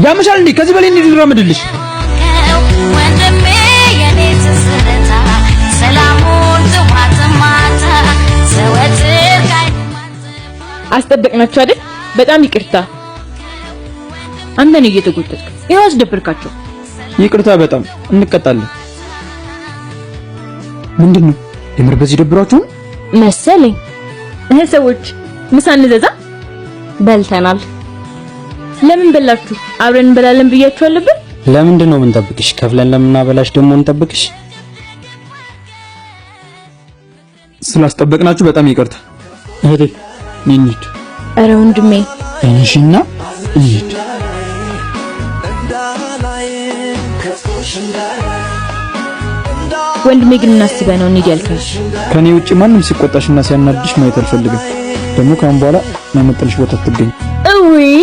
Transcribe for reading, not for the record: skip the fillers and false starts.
ያመሻል እንዴ? ከዚህ በላይ እንዴት ልራመድልሽ? ወንድሜ የኔ ትዝታ ሰላሙን ጥዋት ማታ ዘወትር ካይኑ አስጠበቅናችሁ አይደል? በጣም ይቅርታ። አንተ ነው እየተጎተትክ፣ ይኸው አስደበርካቸው። ይቅርታ በጣም እንቀጣለን። ምንድን ነው የምር በዚህ ደብሯችሁ መሰለኝ። እህ ሰዎች ምሳ እንዘዛ። በልተናል። ለምን በላችሁ? አብረን እንበላለን ብያችሁ አልነበር? ለምንድን ነው የምንጠብቅሽ? ከፍለን ለምናበላሽ ደግሞ እንጠብቅሽ? ስላስጠበቅናችሁ በጣም ይቅርታ። እህቴ እንሂድ። ኧረ ወንድሜ እሺና እንሂድ። ወንድሜ ግን እናስበህ ነው እንሂድ ያልከኝ? ከኔ ውጭ ማንም ሲቆጣሽና ሲያናድሽ ማየት አልፈልግም። ደግሞ ከአሁን በኋላ ማይመጥንሽ ቦታ አትገኝ። እውይ